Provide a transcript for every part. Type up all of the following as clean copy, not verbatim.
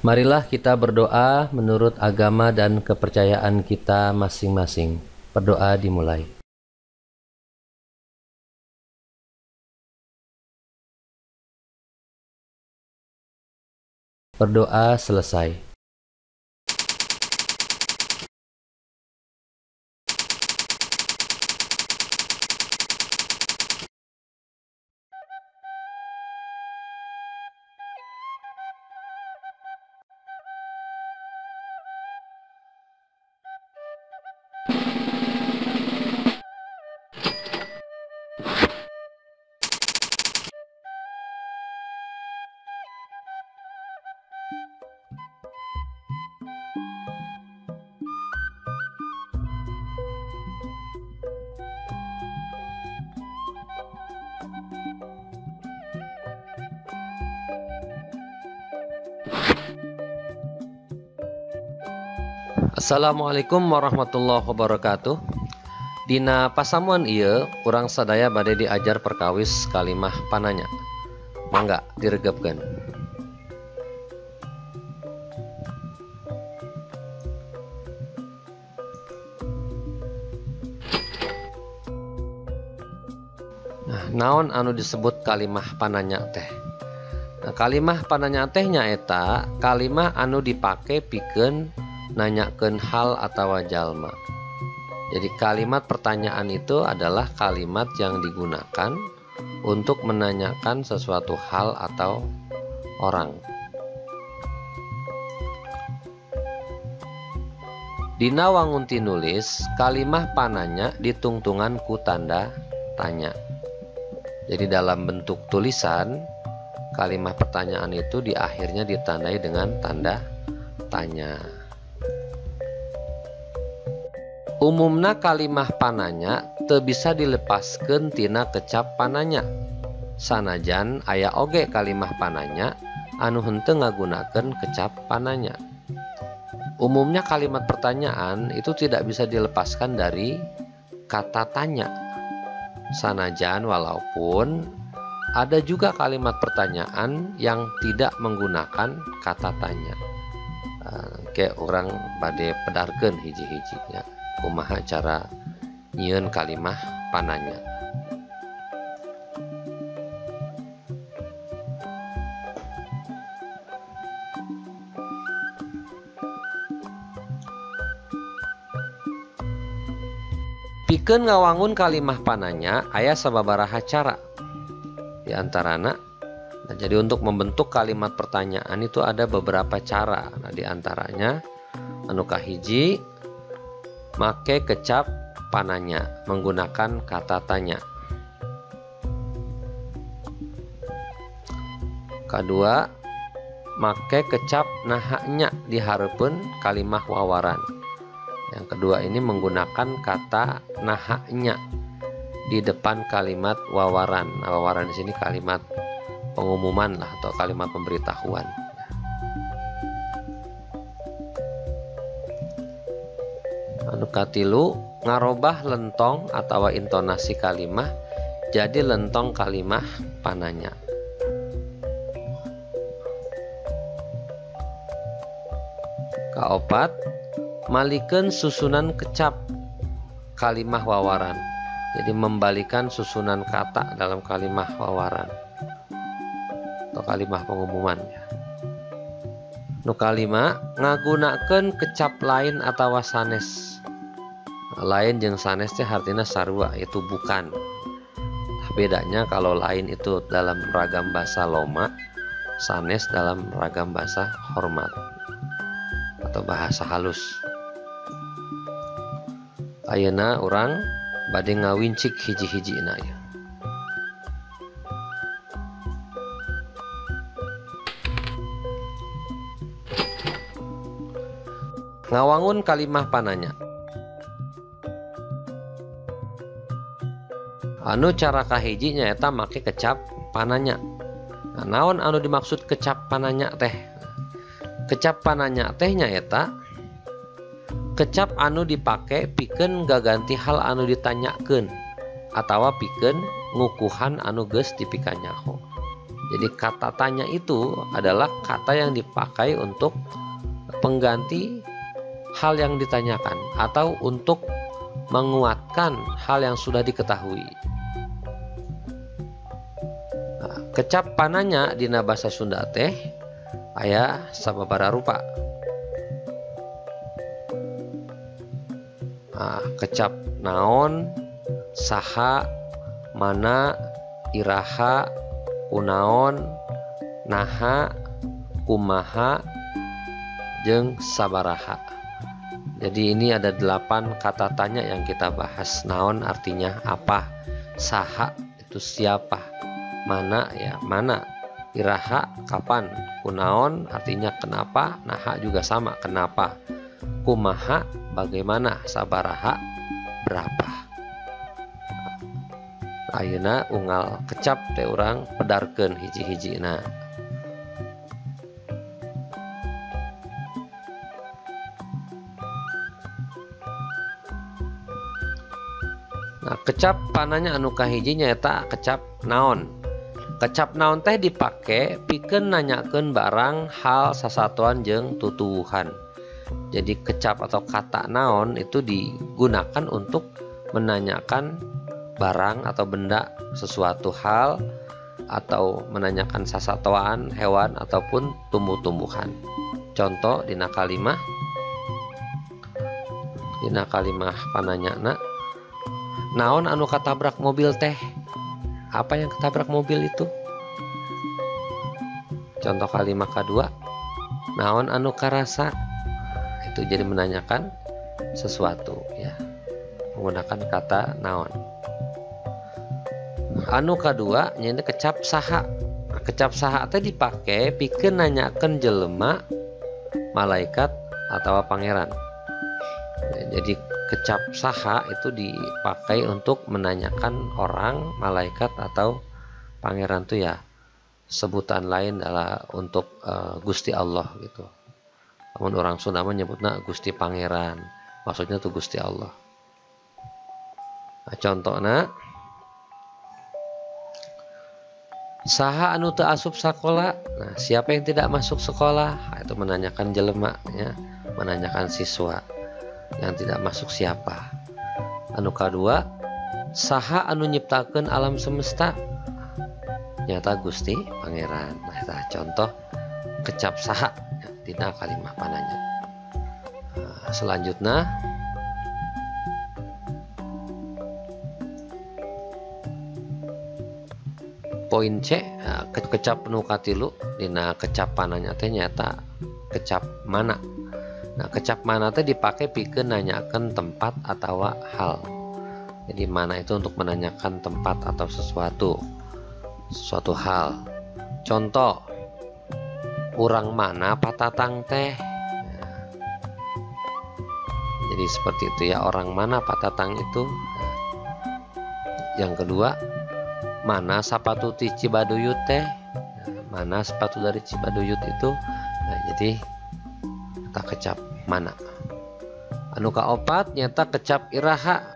Marilah kita berdoa menurut agama dan kepercayaan kita masing-masing. Berdoa dimulai. Berdoa selesai. Assalamualaikum warahmatullahi wabarakatuh. Dina pasamuan ieu urang sadaya bade diajar perkawis kalimah pananya. Mangga diregepkeun. Nah, naon anu disebut kalimah pananya teh? Nah, kalimah pananya teh nyaeta kalimah anu dipake pikeun nanyakeun hal atawa jalma. Jadi kalimat pertanyaan itu adalah kalimat yang digunakan untuk menanyakan sesuatu hal atau orang. Dina wangun tinulis, kalimah pananya ditungtungan ku tanda tanya. Jadi dalam bentuk tulisan, kalimah pertanyaan itu di akhirnya ditandai dengan tanda tanya. Umumna kalimah pananya teu bisa dilepaskeun tina kecap pananya. Sanajan aya oge kalimah pananya anu henteu ngagunakeun kecap pananya. Umumnya kalimat pertanyaan itu tidak bisa dilepaskan dari kata tanya. Sanajan walaupun ada juga kalimat pertanyaan yang tidak menggunakan kata tanya. Kayak orang bade pedarkeun hiji-hijinya. Kumaha cara nyieun kalimah pananya. Pikeun ngawangun kalimah pananya aya sababaraha cara. Di antarana, nah, jadi untuk membentuk kalimat pertanyaan itu ada beberapa cara. Nah, di antaranya anu kahiji make kecap pananya menggunakan kata tanya. Kedua, make kecap nahanya dihareupeun kalimah wawaran. Yang kedua ini menggunakan kata nahanya di depan kalimat wawaran. Nah, wawaran di sini kalimat pengumuman lah atau kalimat pemberitahuan. Anu katilu, ngarobah lentong atau intonasi kalimah jadi lentong kalimah pananya. Kaopat, malikeun susunan kecap kalimah wawaran. Jadi membalikan susunan kata dalam kalimah wawaran atau kalimah pengumuman. Nu kalima, ngagunakeun kecap lain atawa sanes. Lain jeung sanes teh artinya sarua, itu bukan. Bedanya kalau lain itu dalam ragam bahasa loma, sanes dalam ragam bahasa hormat atau bahasa halus. Ayeuna urang bade ngawincik hiji-hijina ya. Ngawangun kalimah pananya. Anu cara kahiji nyaeta make kecap pananya. Nah, naon anu dimaksud kecap pananya teh? Kecap pananya teh nyaeta kecap anu dipake pikeun gaganti hal anu ditanyakeun atawa pikeun ngukuhan anu geus dipikanyaho. Jadi kata tanya itu adalah kata yang dipakai untuk pengganti hal yang ditanyakan atau untuk menguatkan hal yang sudah diketahui. Nah, kecap pananya dina basa Sunda teh aya sababaraha rupa. Nah, kecap naon, saha, mana, iraha, kunaon, naha, kumaha, jeung sabaraha. Jadi ini ada 8 kata tanya yang kita bahas. Naon artinya apa, saha itu siapa, mana ya mana, iraha kapan, kunaon artinya kenapa, naha juga sama kenapa, kumaha bagaimana, sabaraha berapa. Ayeuna unggal kecap teh urang pedarkeun hiji-hijina. Nah, kecap pananya anu kahiji nyaeta kecap naon. Kecap naon teh dipake pikeun nanyakeun barang, hal, sasatuan jeung tutuwuhan. Jadi kecap atau kata naon itu digunakan untuk menanyakan barang atau benda, sesuatu hal, atau menanyakan sasatuan, hewan, ataupun tumbuh-tumbuhan. Contoh dina kalimah pananyana, naon anu katabrak mobil teh? Apa yang ketabrak mobil itu? Contoh kalimat kedua, naon anu karasa? Itu jadi menanyakan sesuatu ya, menggunakan kata naon. Anu kedua nyaeta kecap saha. Kecap saha teh dipake pikeun nanyakeun jelema, malaikat, atau pangeran. Ya, jadi kecap saha itu dipakai untuk menanyakan orang, malaikat, atau pangeran tuh ya sebutan lain adalah untuk Gusti Allah gitu. Namun orang Sunda menyebutnya Gusti Pangeran, maksudnya tuh Gusti Allah. Nah, contohnya saha anu teu asup sakola. Nah, siapa yang tidak masuk sekolah? Nah, itu menanyakan jelema ya, menanyakan siswa yang tidak masuk siapa. Anu kadua, saha anu nyiptakeun alam semesta? Nyata Gusti Pangeran. Nah, eta contoh kecap saha dina kalimah pananya. Nah, selanjutnya poin C, nah, kecap nu katilu dina kecap pananya teh nyata kecap mana. Nah, kecap mana teh dipakai pikeun nanyakeun tempat atau hal. Jadi mana itu untuk menanyakan tempat atau sesuatu, suatu hal. Contoh, urang mana patatang teh? Nah, jadi seperti itu ya, orang mana patatang itu. Nah, yang kedua, mana sapatu ti Cibaduyut teh? Nah, mana sepatu dari Cibaduyut itu? Nah, jadi kata kecap mana. Anu kaopat nyata kecap iraha.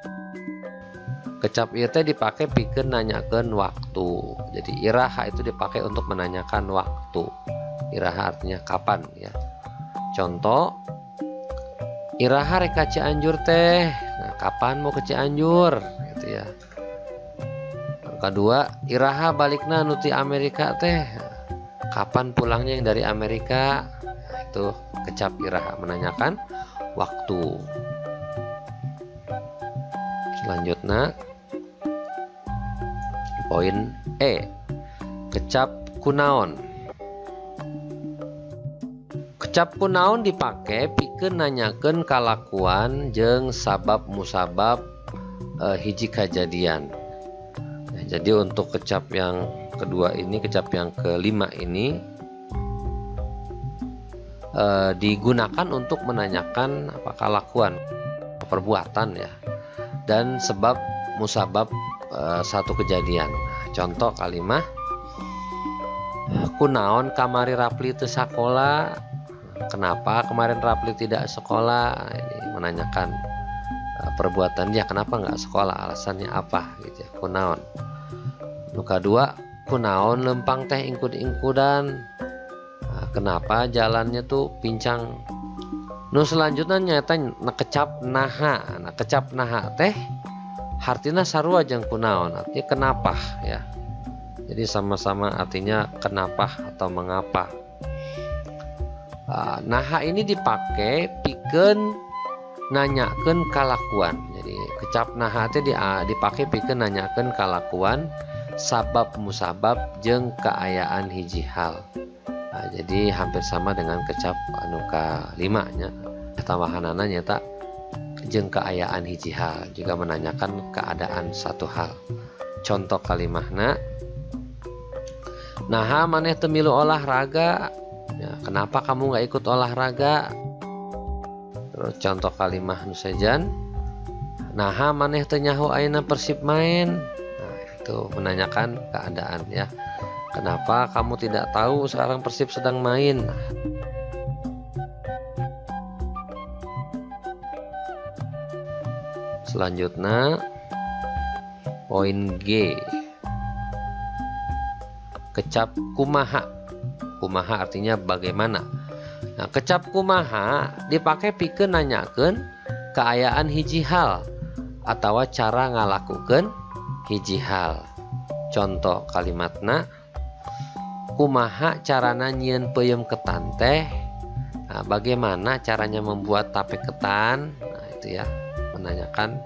Kecap ieu teh dipakai pikeun nanyakeun waktu. Jadi iraha itu dipakai untuk menanyakan waktu. Iraha artinya kapan ya. Contoh, iraha rek ka Cianjur teh. Nah, kapan mau ke Cianjur gitu ya. Yang kedua, iraha balikna nu ti Amerika teh. Kapan pulangnya yang dari Amerika? Nah, itu kecap iraha menanyakan waktu. Selanjutnya poin E, kecap kunaon. Kecap kunaon dipakai pikeun nanyakeun kalakuan jeung sabab musabab hiji kajadian. Nah, jadi untuk kecap yang kedua ini, kecap yang kelima ini digunakan untuk menanyakan apa kalakuan, perbuatan ya, dan sebab musabab satu kejadian. Nah, contoh kalimah, kunaon kamari Rapli teu sakola? Kenapa kemarin Rapli tidak sekolah? Ini menanyakan perbuatan dia, kenapa nggak sekolah, alasannya apa gitu ya, kunaon. Nu kadua, Kunaon lempang teh ingkud-ingkudan. Nah, kenapa jalannya tuh pincang. Nu selanjutnya nyata kecap naha. Nah, kecap naha teh hartina sarua jeung kunaon, artinya kenapa ya. Jadi sama-sama artinya kenapa atau mengapa. Naha ini dipakai pikeun nanyakeun kalakuan. Jadi kecap naha teh dipakai pikeun nanyakeun kalakuan sabab musabab jeung kaayaan hiji hal. Nah, jadi hampir sama dengan kecap anu kalima nya. Tambahanana nyata jeung kaayaan hiji hal, juga menanyakan keadaan satu hal. Contoh kalimahna, naha maneh teu milu olahraga. Ya, kenapa kamu nggak ikut olahraga? Terus contoh kalimah nu sejen, naha maneh teu nyaho ayeuna Persib main. Nah, itu menanyakan keadaan ya. Kenapa kamu tidak tahu sekarang Persib sedang main? Selanjutnya poin G, kecap kumaha. Kumaha artinya bagaimana. Nah, kecap kumaha dipakai pikeun nanyakeun kaayaan hiji hal atau cara ngalakukeun hiji hal. Contoh kalimatna, kumaha carana nyieun peuyeum ketan teh. Nah, bagaimana caranya membuat tape ketan? Nah, itu ya, menanyakan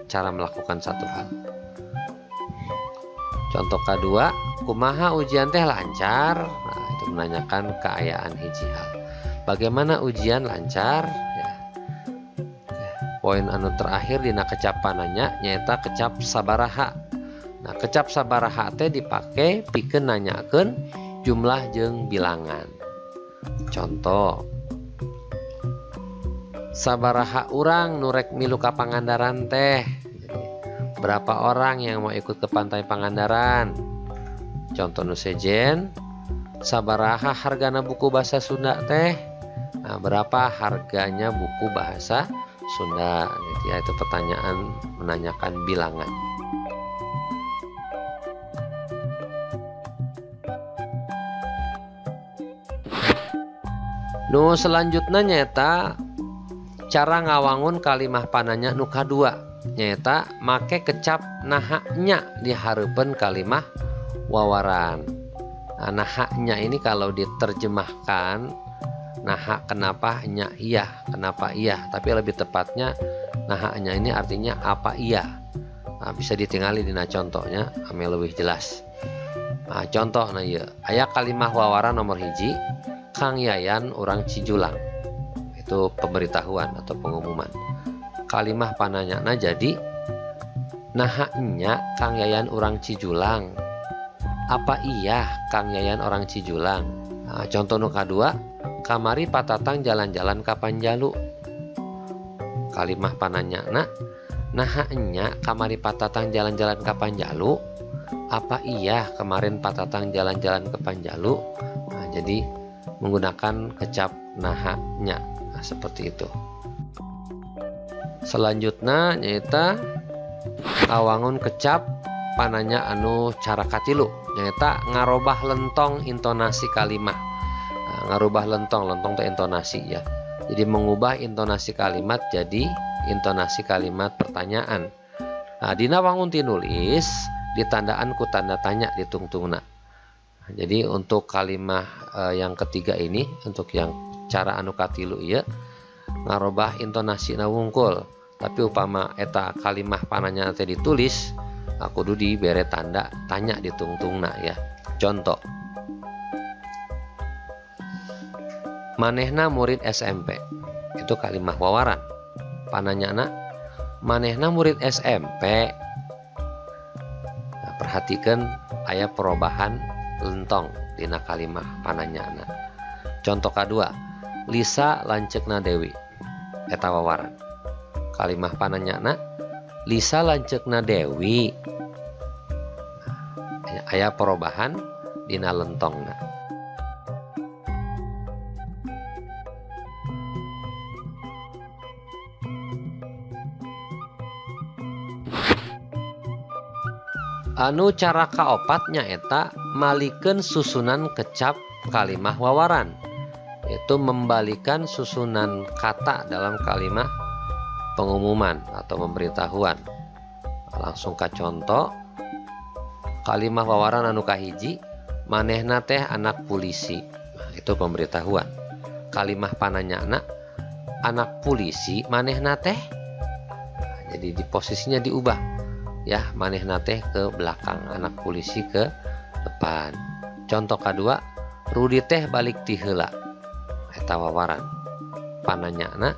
cara melakukan satu hal. Contoh kedua, kumaha ujian teh lancar. Nah, itu menanyakan keayaan hiji hal. Bagaimana ujian lancar? Ya. Poin anu terakhir dina kecap pananya nyaeta kecap sabaraha. Nah, kecap sabaraha teh dipake pikeun nanyakeun jumlah jeung bilangan. Contoh, sabaraha urang nu rek milu ka Pangandaran teh. Jadi, berapa orang yang mau ikut ke pantai Pangandaran? Contoh nu sejen, sabaraha hargana buku bahasa Sunda teh. Nah, berapa harganya buku bahasa Sunda? Jadi, ya, itu pertanyaan menanyakan bilangan. Nu selanjutnya nyata cara ngawangun kalimah pananya nu kadua nyaeta make kecap naha-nya di hareupeun kalimah wawaran. Nah, naha-nya ini kalau diterjemahkan naha kenapa nya iya, kenapa iya, tapi lebih tepatnya naha-nya ini artinya apa iya. Nah, bisa ditingali dina contohnya ame leuwih jelas. Nah, contoh nah ieu aya kalimah wawaran nomor 1, Kang Yayan urang Cijulang. Itu pemberitahuan atau pengumuman. Kalimah pananyana jadi naha-nya Kang Yayan urang Cijulang. Apa iya Kang Yayan orang Cijulang? Nah, contoh nu kadua, kamari patatang jalan-jalan ka Panjalu. Kalimah pananyana naha-nya kamari patatang jalan-jalan ka Panjalu. Apa iya kemarin patatang jalan-jalan ke Panjalu? Nah, jadi menggunakan kecap naha-nya. Nah, seperti itu. Selanjutnya nyaeta awangun kecap pananya anu cara katilu nyaeta ngarobah lentong intonasi kalimah. Nah, ngarubah lentong, lentong teh intonasi ya. Jadi mengubah intonasi kalimat jadi intonasi kalimat pertanyaan. Nah, dina wangun tinulis ditandaan ku tanda tanya ditungtungna. Nah, jadi untuk kalimah yang ketiga ini, untuk yang cara anu katilu ieu ngarobah intonasi na wungkul. Tapi upama eta kalimah pananya teh ditulis, kudu dibere tanda tanya ditungtungna ya. Contoh, manehna murid SMP. Itu kalimah wawaran. Pananyana manehna murid SMP. Nah, perhatikan aya perubahan lentong dina kalimah pananyana. Contoh kedua, Lisa lanceukna Dewi. Eta wawaran. Kalimah pananyana Lisa lanceukna Dewi. Nah, aya perubahan dina lentongna. Anu cara kaopat nyaeta malikeun susunan kecap kalimah wawaran, yaitu membalikan susunan kata dalam kalimah pengumuman atau pemberitahuan. Langsung ka contoh kalimah wawaran anu kahiji, manehna teh anak polisi. Nah, itu pemberitahuan. Kalimah pananyana anak polisi manehna teh. Nah, jadi di posisinya diubah ya, manehna teh ke belakang, anak polisi ke depan. Contoh kedua, Rudi teh balik ti heula. Eta wawaran. Pananyana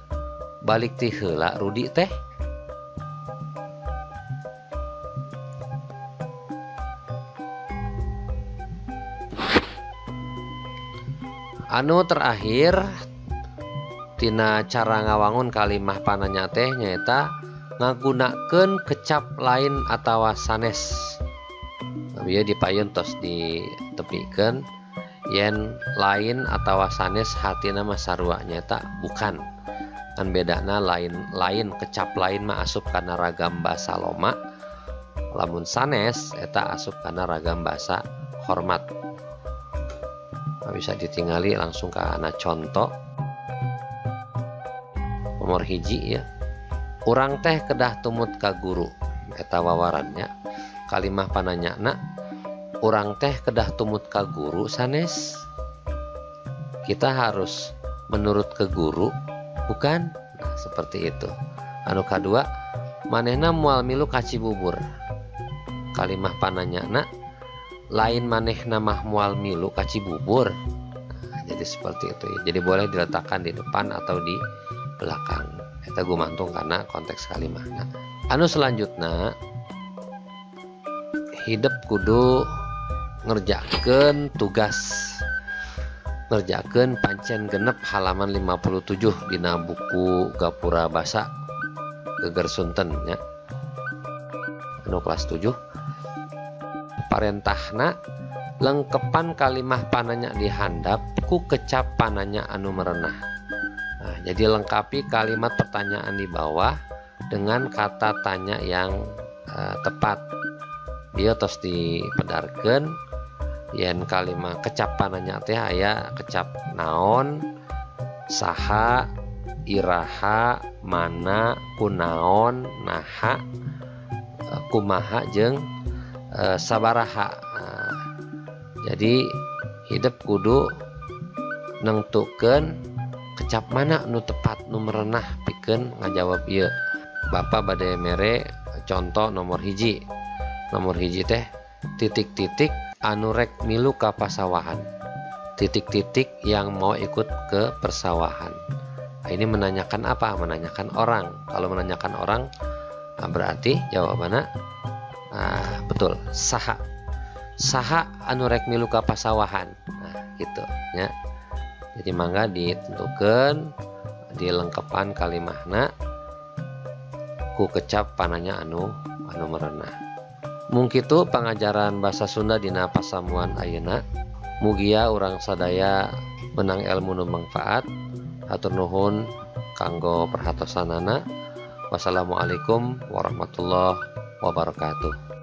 balik ti heula Rudi teh. Anu terakhir tina cara ngawangun kalimah pananya teh nyaeta ngagunakeun kecap lain atawa sanes. Ieu dipayun tos ditepikeun yen lain atawa sanes hatina mah sarua nyaeta bukan. Kan bedana lain kecap lain mah asup kana ragam basa loma, lamun sanes eta asup kana ragam basa hormat. Nah, bisa ditingali langsung ke anak contoh nomor hiji ya. Urang teh kedah tumut ka guru, eta wawarannya. Kalimah pananyana urang teh kedah tumut ka guru sanes. Kita harus menurut ke guru, bukan? Nah, seperti itu. Anu kadua, manehna moal milu ka Cibubur. Kalimah pananyana lain manehna mah moal milu ka Cibubur. Nah, jadi seperti itu ya. Jadi boleh diletakkan di depan atau di belakang. Eta gumantung karena konteks kalimahna. Anu selanjutnya, hidup kudu ngerjakeun tugas, ngerjakeun pancen genep halaman 57 dina buku Gapura Basa Geger Sunten nya. Anu kelas 7. Parentahna lengkepan kalimah pananya dihandap ku kecap pananya anu merenah. Nah, jadi lengkapi kalimat pertanyaan di bawah dengan kata tanya yang tepat. Dia tos dipedarkeun yen kalimat kecap pananya teh aya kecap naon, saha, iraha, mana, kunaon, naha, kumaha jeung sabaraha. Nah, jadi hidup kudu nengtukeun kecap mana nu tepat nu merenah pikeun ngajawab ieu. Bapak bade mere contoh nomor hiji. Nomor hiji teh titik-titik anu rek milu ka pasawahan. Titik-titik yang mau ikut ke persawahan. Nah, ini menanyakan apa? Menanyakan orang. Kalau menanyakan orang, nah berarti jawabannya betul, saha. Saha anu rek milu ka pasawahan. Nah, gitu ya. Jadi mangga ditentukan dilengkepan kalimahna ku kecap pananya anu merenah. Mung kitu pangajaran bahasa Sunda dina pasamuan ayeuna. Mugia urang sadaya menang ilmu nu mangfaat. Hatur nuhun kanggo perhatosanana. Wassalamualaikum warahmatullahi wabarakatuh.